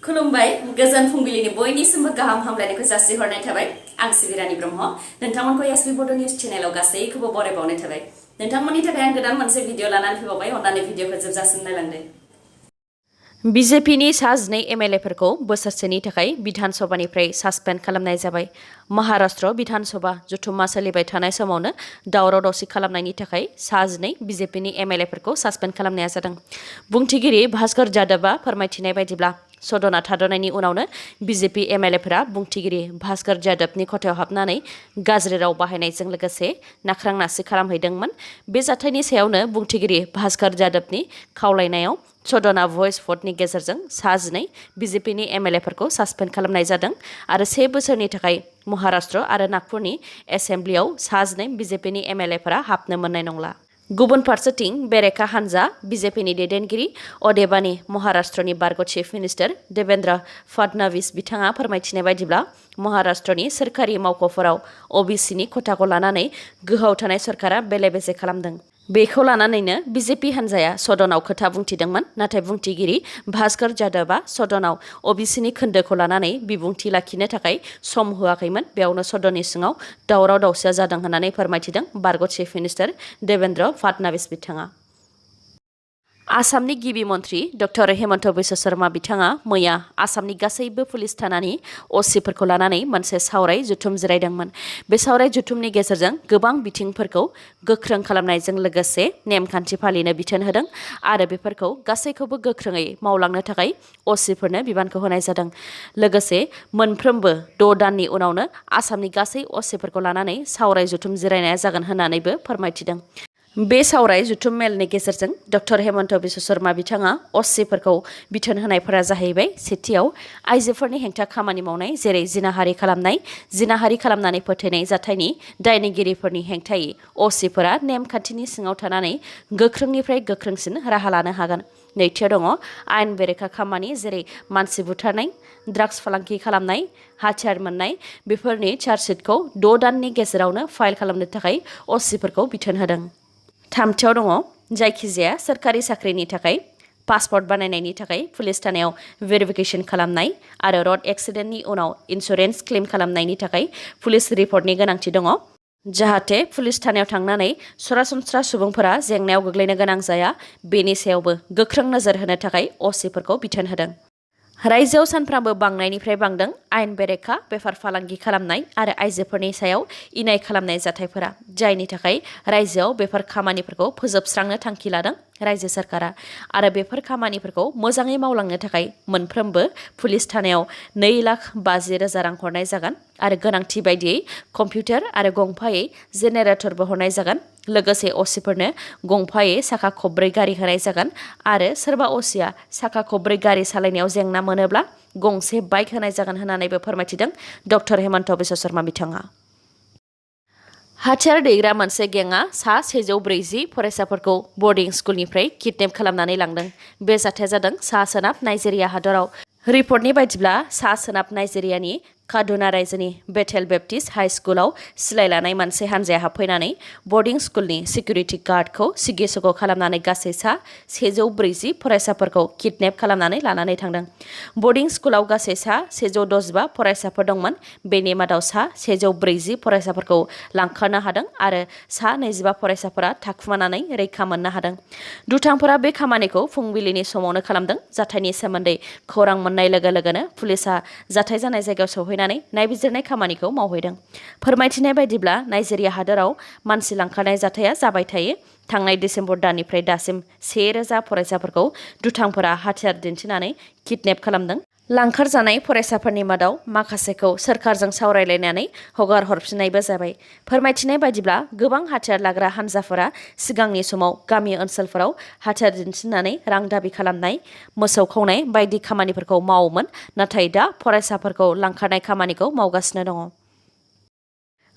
खुलुमबाय गोजोन फुंबिलिनि बयनिसिमबो गाहाम हामलायनायखौ जासिहरनाय थाबाय आं सिबिरानि ब्रह्म नोंथांमोनखौ एसबी बड' निउज चेनेलाव गासैखौबो बरायबावनाय थाबाय नोंथांमोननि थाखाय आं गोदान मोनसे भिडिअ लानानै फैबावबाय अन्नानै भिडिअखौ जोबजासिम नायलांदो बिजेपिनि सा 12 एमएलएफोरखौ बोसोरसेनि थाखाय बिधान सभानिफ्राय सासपेन्ड खालामनाय जाबाय महाराष्ट्र बिधान सभा जथुम्मा सोलिबाय थानाय समावनो दावराव दावसि खालामनायनि थाखाय सा 12 बिजेपिनि एमएलएफोरखौ सासपेन्ड खालामनाया जादों बुंथिगिरि भास्कर जादबआ फोरमायथिनाय बायदिब्ला सदना थाद'नायनि उनावनो बिजेपि एमएलएफोरा बुंथिगिरि भास्कर जादबनि खथायाव हाबनानै गाज्रि राव बाहायनायजों लोगोसे नाख्रां नासि खालामहैदोंमोन बे जाथायनि सायावनो बुंथिगिरि भास्कर जादबनि खावलायनायाव सदना भइस भटनि गेजेरजों सा 12 बिजेपिनि एमएलएफोरखौ सासपेन्ड खालामनाय जादों आरो 1 बोसोरनि थाखाय महाराष्ट्र आरो नागपुरनि एसेम्ब्लियाव सा 12 बिजेपिनि एमएलएफोरा हाबनो मोननाय नंला गुबुन फारसेथिं बेरेखा हान्जा बिजेपिनि दैदेनगिरि अदेबानि महाराष्ट्रनि बारग' चिफ मिनिस्टार देवेन्द्र फडणवीस बिथाङा फोरमायथिनाय बायदिब्ला महाराष्ट्रनि सोरखारि मावख'फोराव अबिसिनि खथाखौ लानानै गोहोआव थानाय सरकारा बेले बेजे खालामदों बेखौ लानानैनो बिजेपि हान्जाया सदनाव खोथा बुंथिदोंमोन नाथाय बुंथिगिरि भास्कर जादबआ सदनाव अबिसिनि खोन्दोखौ लानानै बिबुंथि लाखिनो थाखाय सम होआखैमोन बेयावनो सदननि सिङाव दावराव दावसिया जादों होननानै फोरमायथिदों बारग' चिफ मिनिस्टार देवेन्द्र फडणवीस बिथाङा आसामनि गिबि मन्त्रि डक्टर हेमन्त बिश्व शर्मा बिथाङा मैया आसामनि गासैबो पुलिस थानानि असिफोरखौ लानानै मोनसे सावराय जुथुम जिरायदोंमोन बे सावराय जुथुमनि गेजेरजों गोबां बिथिंफोरखौ गोख्रों खालामनायजों लोगोसे नेमखान्थि फालिनो बिथोन होदों आरो बेफोरखौ गासैखौबो गोख्रोङै मावलांनो थाखाय असिफोरनो बिबानखौ होनाय जादों लोगोसे मोनफ्रोमबो 6 दाननि उनावनो आसामनि गासै असिफोरखौ लानानै सावराय जुथुम जिरायनाया जागोन होननानैबो फोरमायथिदों बे सावराय जुथुम मेलनि गेजेरजों डक्टर हेमन्त बिश्व शर्मा बिथाङा असिफोरखौ बिथोन होनायफोरा जाहैबाय सेथियाव आइजोफोरनि हेंथा खामानि मावनाय जेरै जिनाहारि खालामनानै फोथैनाय जाथायनि दायनिगिरिफोरनि हेंथायै असिफोरा नेमखान्थिनि सिङाव थानानै गोख्रोंनिफ्राय गोख्रोंसिन राहा लानो हागोन नैथियाव दङ आयेन बेरेखा खामानि जेरै मानसि बुथारनाय ड्राग्स फालांगि खालामनाय हाथियार मोननाय बेफोरनि चार्जशिटखौ 6 दाननि गेजेरावनो फाइल खालामनो थाखाय असिफोरखौ बिथोन होदों थामथियाव दङ जायखिजाया सोरखारि साख्रिनि थाखाय पासपर्ट बानायनायनि थाखाय पुलिस थानायाव भेरिफिकेशन खालामनाय आरो रड एक्सिडेन्टनि उनाव इन्सुरेन्स क्लेम खालामनायनि थाखाय पुलिस रिपर्टनि गोनांथि दङ जाहाथे पुलिस थानायाव थांनानै सरासनस्रा सुबुंफोरा जेंनायाव गोग्लैनो गोनां जाया बेनि सायावबो गोख्रों नोजोर होनो थाखाय असिफोरखौ बिथोन होदों रायजोआव सानफ्रामबो बांनायनिफ्राय बांदों आयेन बेरेखा बेफार फालांगि खालामनाय आरो आइजोफोरनि सायाव इनाय खालामनाय जाथायफोरा जायनि थाखाय रायजोआव बेफोर खामानिफोरखौ फोजोबस्रांनो थांखि लादों रायजो सरकारा आरो बेफोर खामानिफोरखौ मोजाङै मावलांनो थाखाय मोनफ्रोमबो पुलिस थानायाव 2,50,000 रां हरनाय जागोन आरो गोनांथि बायदियै कम्पिउटार आरो गंफायै जेनेरेटरबो हरनाय जागोन लोगोसे असिफोरनो गंफायै साखा खब्रै गारि होनाय जागोन आरो सोरबा असिया साखा खब्रै गारि सालायनायाव जेंना मोनोब्ला गंसे बाइक होनाय जागोन होननानैबो फोरमायथिदों डक्टर हेमन्त बिश्व शर्मा बिथाङा हाथियार दैग्रा मोनसे गेंआ सा 140 फरायसाफोरखौ बर्डिं स्कुलनिफ्राय किडनेप खालामनानै लांदों बे जाथाया जादों सा सोनाब नाइजेरिया हादराव रिपर्टनि बायदिब्ला सा सोनाब नाइजेरियानि काडुना रायजोनि बेथेल बेप्टिस्ट हाई स्कुलाव सिलाय लानाय मोनसे हानजाया हाबफैनानै बर्डिं स्कुलनि सिकिउरिटि गार्डखौ सिगि सग' खालामनानै गासै सा 140 फरायसाफोरखौ किडनेप खालामनानै लानानै थांदों बर्डिं स्कुलाव गासै सा 165 फरायसाफोर दंमोन बेनि मादाव सा 140 फरायसाफोरखौ लांखारनो हादों आरो सा 25 फरायसाफोरा थाखुमानानै रैखा मोननो हादों दुथांफोरा बे खामानिखौ फुंबिलिनि समावनो खालामदों जाथायनि सोमोन्दै खौरां मोननाय लोगो लोगोनो पुलिसा जाथाय जानाय जायगायाव सौहैनानै नायबिजिरनाय खामानिखौ मावहैदों फोरमायथिनाय बायदिब्ला नाइजेरिया हादराव मानसि लांखारनाय जाथाया जाबाय थायो थांनाय डिसेम्बर दाननिफ्राय दासिम 1,000 फरायसाफोरखौ दुथांफोरा हाथियार दिन्थिनानै किडनेप खालामदों लांखारजानाय फरायसाफोरनि मादाव माखासेखौ सोरखारजों सावरायलायनानै हगार हरफिननायबो जाबाय फोरमायथिनाय बायदिब्ला गोबां हाथियार लाग्रा हान्जाफोरा सिगांनि समाव गामि ओनसोलफोराव हाथियार दिन्थिनानै रां दाबि खालामनाय मोसौ खावनाय बायदि खामानिफोरखौ मावोमोन नाथाय दा फरायसाफोरखौ लांखारनाय खामानिखौ मावगासिनो दङ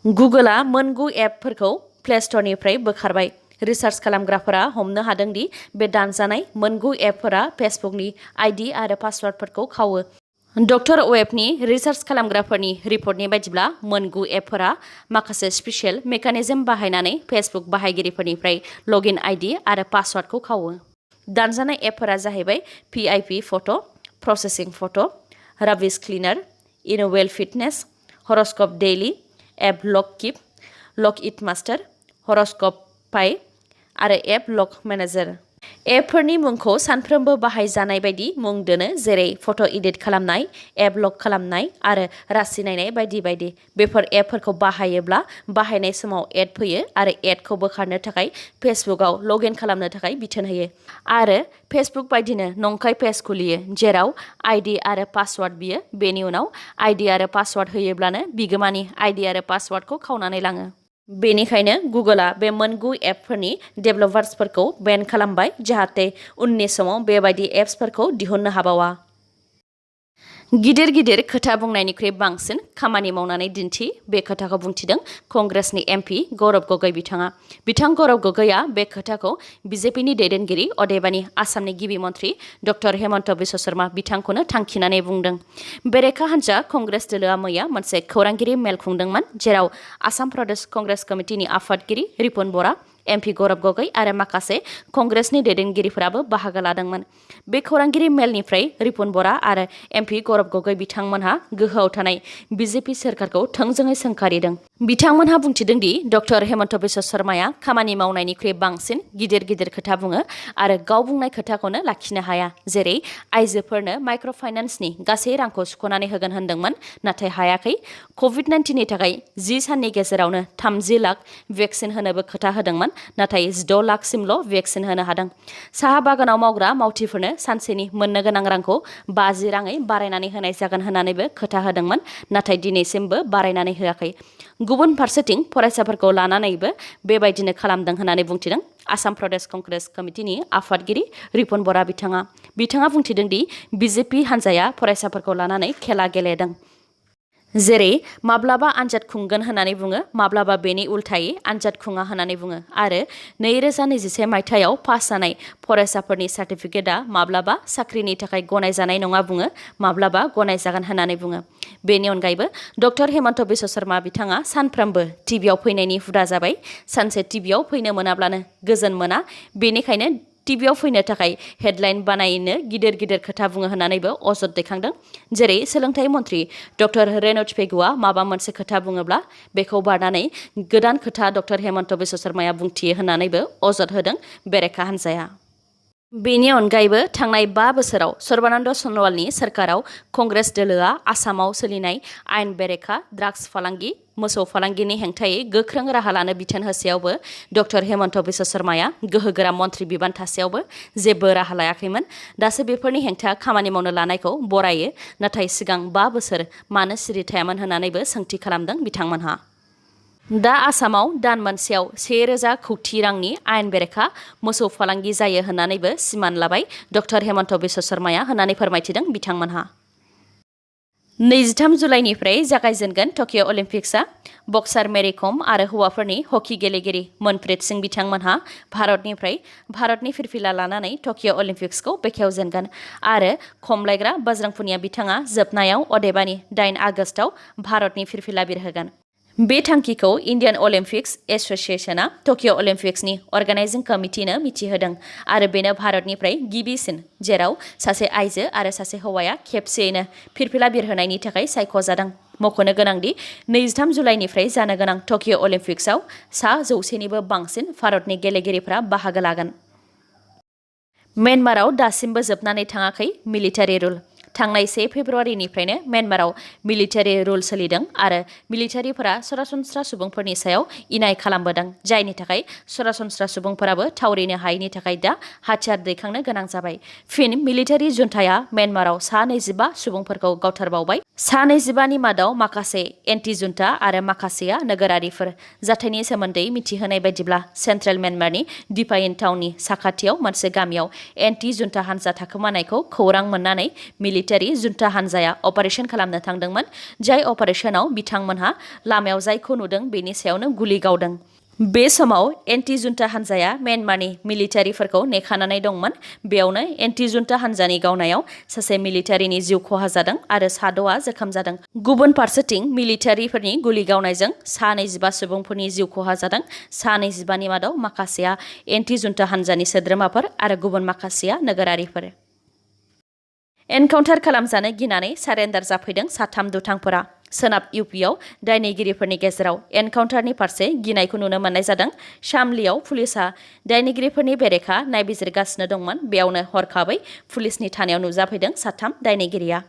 गुगोलआ मोनगु एपफोरखौ प्ले स्ट'रनिफ्राय बोखारबाय रिसार्च खालामग्राफोरा हमनो हादोंदि बे दानजानाय मोनगु एपफोरा फेसबुकनि आइडि आरो पासवर्डफोरखौ खावो डक्टर वेबनि रिसार्च खालामग्राफोरनि रिपर्टनि बायदिब्ला मोनगु एपफोरा माखासे स्पेशल मेकानिजम बाहायनानै फेसबुक बाहायगिरिफोरनिफ्राय लगइन आइडि आरो पासवर्डखौ खावो दानजानाय एपफोरा जाहैबाय PIP photo' Processing Photo, Rubbish Cleaner, InnoWell Fitness, Horoscope Daily, App Log Keep, Log It Master, Horoscope Pie आरो एप लग मेनेजार। एपफोरनि मुंखौ सानफ्रोमबो बाहायजानाय बायदि मुं दोनो, जेरै फट' एडिट खालामनाय, एप लग खालामनाय आरो रासि नायनाय बायदि बायदि। बेफोर एपफोरखौ बाहायोब्ला बाहायनाय समाव एड फैयो आरो एडखौ बोखारनो थाखाय फेसबुकआव लग इन खालामनो थाखाय बिथोन होयो आरो फेसबुक बायदिनो नंखाय पेज खुलियो जेराव आइडि आरो पासवार्ड बियो। बेनि उनाव आइडि आरो पासवार्ड होयोब्लानो बिगोमानि आइडि आरो पासवार्डखौ खावनानै लाङो। बेनिखायनो गुगोलआ बे मोनगु एपफोरनि डेभेलपार्सफोरखौ बेन खालामबाय जाहाथे उननि समाव बेबायदि एप्सफोरखौ दिहुननो हाबावा। गिदिर गिदिर खोथा बुंनायनिख्रुइ बांसिन खामानि मावनानै दिन्थि, बे खोथाखौ बुंथिदों कंग्रेसनि एमपि गौरब गगৈ बिथाङा। बिथां गौरब गगैआ बे खोथाखौ बिजेपिनि दैदेनगिरि अदेबानि आसामनि गिबि मन्थ्रि डक्टर हेमन्त बिश्व शर्मा बिथांखौनो थांखिनानै बुंदों। बेरेखा हान्जा कंग्रेस दोलोआ मैया मोनसे खौरांगिरि मेल खुंदोंमोन जेराव आसाम प्रदेश कंग्रेस कमिटिनि आफादगिरि रिपुन बरा, एमपि गौरब गगै आरो माखासे कंग्रेसनि दैदेनगिरिफोराबो बाहागो लादोंमोन। बे खौरांगिरि मेलनिफ्राय रिपुन बरा आरो एमपि गौरब गगै बिथांमोनहा गोहोआव थानाय बिजेपि सोरखारखौ थोंजोङै सोंखारिदों। बिथांमोनहा बुंथिदों दि डक्टर हेमन्त बिश्व शर्माया खामानि मावनायनिख्रुइ बांसिन गिदिर गिदिर खोथा बुङो आरो गाव बुंनाय खोथाखौनो लाखिनो हाया, जेरै आइजोफोरनो माइक्र' फाइनान्सनि गासै रांखौ सुख'नानै होगोन होनदोंमोन नाथाय हायाखै। कभिड-19नि थाखाय 10 साननि गेजेरावनो 30 लाख भेक्सिन होनोबो खोथा होदोंमोन नाथाय 16 लाखसिमल' भेक्सिन होनो हादों। साहा बागानाव मावग्रा मावथिफोरनो सानसेनि मोननो गोनां रांखौ 50 राङै बारायनानै होनाय जागोन होननानैबो खोथा होदोंमोन नाथाय दिनैसिमबो बारायनानै होआखै। गुबुन फारसेथिं फरायसाफोरखौ लानानैबो बेबायदिनो खालामदों होननानै बुंथिदों आसाम प्रदेश कंग्रेस कमिटिनि आफादगिरि रिपुन बरा बिथाङा बुंथिदों दि बिजेपि हान्जाया फरायसाफोरखौ लानानै खेला गेलेदों। जेरै माब्लाबा आनजाद खुंगोन होननानै बुङो, माब्लाबा बेनि उल्थायै आनजाद खुङा होननानै बुङो आरो 2021 मायथाइयाव पास जानाय फरायसाफोरनि सार्टिफिकेटआ माब्लाबा साख्रिनि थाखाय गनायजानाय नङा बुङो, माब्लाबा गनायजागोन होननानै बुङो। बेनि अनगायैबो डक्टर हेमन्त बिश्व शर्मा बिथाङा सानफ्रोमबो टिभिआव फैनायनि हुदा जाबाय। सानसे टिभिआव फैनो मोनाब्लानो गोजोन मोना, बेनिखायनो टिभिआव फैनो थाखाय हेडलाइन बानायनो गिदिर गिदिर खोथा बुङो होननानैबो अजद दैखांदों। जेरै सोलोंथाइ मन्थ्रि डक्टर रेणु पेगुआ माबा मोनसे खोथा बुङोब्ला बेखौ बारनानै गोदान खोथा डक्टर हेमन्त बिश्व शर्माया बुंथियो होननानैबो अजद होदों बेरेखा हान्जाया। बेनि अनगायैबो थांनाय 5 बोसोराव सर्बानन्द सन'वालनि सोरखाराव कंग्रेस दोलोआ आसामाव सोलिनाय आयेन बेरेखा ड्राग्स फालांगि, मोसौ फालांगिनि हेंथायै गोख्रों राहा लानो बिथोन होसेयावबो डक्टर हेमन्त बिश्व शर्माया गोहोगोरा मन्थ्रि बिबान थासेयावबो जेबो राहा लायाखैमोन। दासो बेफोरनि हेंथा खामानि मावनो लानायखौ बरायो, नाथाय सिगां 5 बोसोर मानो सिरि थायामोन होननानैबो सोंथि खालामदों बिथांमोनहा। दा आसामाव दान मोनसेयाव 1000 कौटि रांनि आयेन बेरेखा मोसौ फालांगि जायो होननानैबो सिमान लाबाय डक्टर हेमन्त बिश्व शर्माया होननानै फोरमायथिदों बिथांमोनहा। 23 जुलाइनिफ्राय जागायजेनगोन टकिअ अलिम्पिक्सआ। बक्सार मेरि कम आरो हौवाफोरनि हकी गेलेगिरि मनप्रीत सिं बिथांमोनहा भारतनि फिरफिला लानानै टकिअ अलिम्पिक्सखौ बेखेवजेनगोन आरो खमलायग्रा बजरंग पुनिया बिथाङा जोबनायाव अदेबानि 8 आगस्टआव भारतनि फिरफिला बिरहोगोन। बे थांखिखौ इन्डियान अलिम्पिक्स एस'सिएशनआ टकिअ अलिम्पिक्सनि अर्गानाइजिं कमिटिनो मिथिहोदों आरो बेनो भारतनिफ्राय गिबिसिन जेराव सासे आइजो आरो सासे हौवाया खेबसेयैनो फिरफिला बिरहोनायनि थाखाय सायख'जादों। मख'नो गोनांदि 23 जुलाइनिफ्राय जानो गोनां टकिअ अलिम्पिक्सआव 100निबो बांसिन भारतनि गेलेगिरिफोरा बाहागो लागोन। म्यानमाराव दासिमबो जोबनानै थाङाखै मिलिटारि रुल। थांनाय 1 फेब्रुआरिनिफ्रायनो म्यानमाराव मिलिटारि रुल सोलिदों आरो मिलिटारिफोरा सरासनस्रा सुबुंफोरनि सायाव इनाय खालामबोदों, जायनि थाखाय सरासनस्रा सुबुंफोराबो थावरिनो हायैनि थाखाय दा हाथियार दैखांनो गोनां जाबाय। फिन मिलिटारि जुन्टाया म्यानमाराव 25 सुबुंफोरखौ गावथारबावबाय। 25नि मादाव माखासे एन्टि जुन्टा आरो माखासेया नोगोरारिफोर। जाथायनि सोमोन्दै मिथिहोनाय बायदिब्ला सेन्ट्रेल म्यानमारनि दिपायेन टाउननि साखाथियाव मोनसे गामियाव एन्टि जुन्टा हान्जा थाखोमानायखौ खौरां मोननानै मिलिटारि जुन्टा हान्जाया अपारेशन खालामनो थांदोंमोन, जाय अपारेशनाव बिथांमोनहा लामायाव जायखौ नुदों बेनि सायावनो गुलि गावदों। बे समाव एन्टि जुन्टा हान्जाया म्यानमारनि मिलिटारिफोरखौ नेखानानै दंमोन। बेयावनो एन्टि जुन्टा हान्जानि गावनायाव सासे मिलिटारिनि जिउ खहा जादों आरो 6 जोखोम जादों। गुबुन फारसेथिं मिलिटारिफोरनि गुलि गावनायजों 25 सुबुंफोरनि जिउ खहा जादों। 25नि मादाव माखासेया एन्टि जुन्टा हान्जानि सोद्रोमाफोर आरो गुबुन माखासेया नोगोरारिफोर। एनकाउन्टार खालामजानो गिनानै सारेन्डार जाफैदों साथाम दुथांफोरा। सोनाब इउपिआव दायनिगिरिफोरनि गेजेराव एनकाउन्टारनि फारसे गिनायखौ नुनो मोननाय जादों। शामलियाव पुलिसआ दायनिगिरिफोरनि बेरेखा नायबिजिरगासिनो दंमोन। बेयावनो हरखाबै पुलिसनि थानायाव नुजाफैदों साथाम दायनिगिरिया।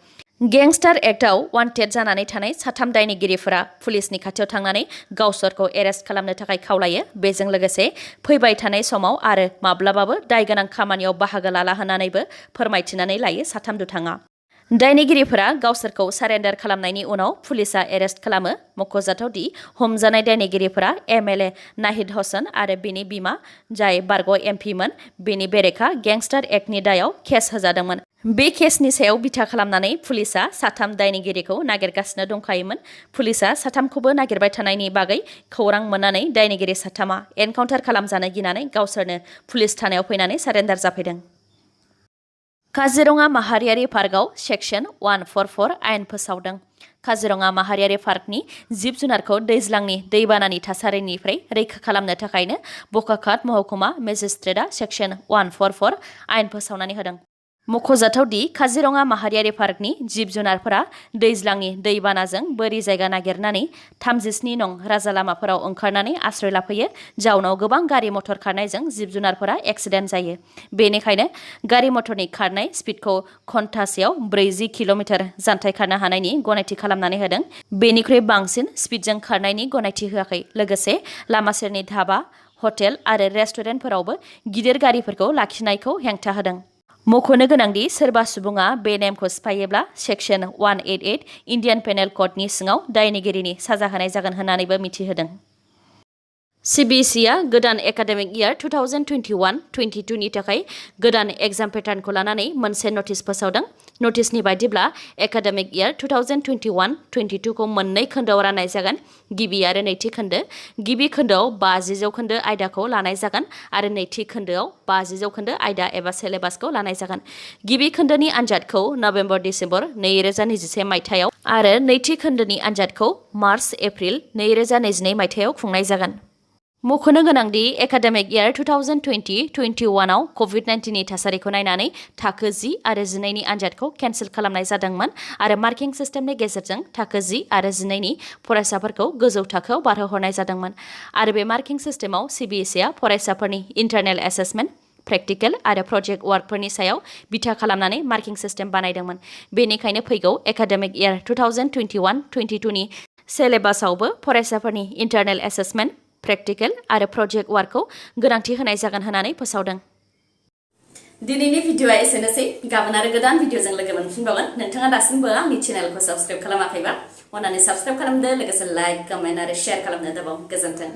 गेंस्टार एक्टआव वान्टेड जानानै थानाय साथाम दायनिगिरिफोरा पुलिसनि खाथियाव थांनानै गावसोरखौ एरेस्ट खालामनो थाखाय खावलायो। बेजों लोगोसे फैबाय थानाय समाव आरो माब्लाबाबो दायगोनां खामानियाव बाहागो लाला होननानैबो फोरमायथिनानै लायो साथाम दुथाङा। दायनिगिरिफोरा गावसोरखौ सारेन्डार खालामनायनि उनाव पुलिसआ एरेस्ट खालामो। मख'जाथाव दि हमजानाय दायनिगिरिफोरा एमएलए नाहिद हसन आरो बिनि बिमा, जाय बारग' एमपिमोन, बेनि बेरेखा गेंस्टार एक्टनि दायाव केस होजादोंमोन। बे केसनि सायाव बिथा खालामनानै पुलिसआ साथाम दायनिगिरिखौ नागिरगासिनो दंखायोमोन। पुलिसआ साथामखौबो नागिरबाय थानायनि बागै खौरां मोननानै दायनिगिरि साथामा एनकाउन्टार खालामजानो गिनानै गावसोरनो पुलिस थानायाव फैनानै सारेन्डार जाफैदों। काजिरङा माहारियारि पार्कआव सेक्सन 144 आयेन फोसावदों। काजिरङा माहारियारि पार्कनि जिब जुनारखौ दैज्लांनि दैबानानि थासारिनिफ्राय रैखा खालामनो थाखायनो बकाखात महकुमा मेजिस्ट्रेटआ सेक्सन 144 आयेन फोसावनानै होदों। मख'जाथाव दि काजिरङा माहारियारि पार्कनि जिब जुनारफोरा दैज्लांनि दैबानाजों बोरि जायगा नागिरनानै 37 नं राजा लामाफोराव ओंखारनानै आश्रय लाफैयो। जाउनाव गोबां गारि मटर खारनायजों जिब जुनारफोरा एक्सिडेन्ट जायो। बेनिखायनो गारि मटरनि खारनाय स्पिडखौ घन्टासेयाव 40 किल'मिटार जानथाय खारनो हानायनि गनायथि खालामनानै होदों। बेनिख्रुइ बांसिन स्पिडजों खारनायनि गनायथि होआखै। लोगोसे लामा सेरनि धाबा, हटेल आरो रेस्टुरेन्टफोरावबो गिदिर गारिफोरखौ लाखिनायखौ हेंथा होदों। मख'नो गोनांदि सोरबा सुबुङा बे नेमखौ सिफायोब्ला सेक्सन 188 इन्डियान पेनेल क'डनि सिङाव दायनिगिरिनि साजा होनाय जागोन होननानैबो मिथिहोदों। सिबिएसइआ गोदान एकाडेमिक इयार 2021-22 नि थाखाय गोदान एग्जाम पेटार्नखौ लानानै मोनसे नटिस फोसावदों। नटिसनि बायदिब्ला एकाडेमिक इयार 2021-22 खौ मोननै खोन्दोआव राननाय जागोन। गिबि आरो नैथि खोन्दो। गिबि खोन्दोआव 50 जौखोन्दो आयदाखौ लानाय जागोन आरो नैथि खोन्दोआव 50 जौखोन्दो आयदा एबा सिलेबासखौ लानाय जागोन। गिबि खोन्दोनि आनजादखौ नभेम्बर-डिसेम्बर 2021 मायथाइयाव आरो नैथि खोन्दोनि आनजादखौ मार्च-एप्रिल 2022 मायथाइयाव खुंनाय जागोन। मख'नो गोनांदि एकाडेमिक इयार 2020-21 आव कभिड-19 नि थासारिखौ नायनानै थाखो 10 आरो 12 नि आनजादखौ केन्सेल खालामनाय जादोंमोन आरो मार्किं सिस्टेमनि गेजेरजों थाखो 10 आरो 12 नि फरायसाफोरखौ गोजौ थाखोआव बारहोहरनाय जादोंमोन आरो बे मार्किं सिस्टेमाव सिबिएसइआ फरायसाफोरनि इन्टारनेल एसेसमेन्ट, प्रेक्टिकेल आरो प्रजेक्ट वार्कफोरनि सायाव बिथा खालामनानै मार्किं सिस्टेम बानायदोंमोन। बेनिखायनो फैगौ एकाडेमिक इयार 2021-22 नि सिलेबासावबो फरायसाफोरनि इन्टारनेल एसेसमेन्ट, प्रेक्टिकेल आरो प्रजेक्ट वार्कखौ गोनांथि होनाय जागोन होननानै फोसावदों। दिनैनि भिडिअआ एसेनोसै। गाबोन आरो गोदान भिडिअजों लोगो मोनफिनबावगोन। नोंथाङा दासिमबो आंनि चेनेलखौ साबस्क्राइब खालामाखैबा अन्नानै साबस्क्राइब खालामदो, लोगोसे लाइक, कमेन्ट आरो शेयार खालामनो दाबाव। गोजोन्थों।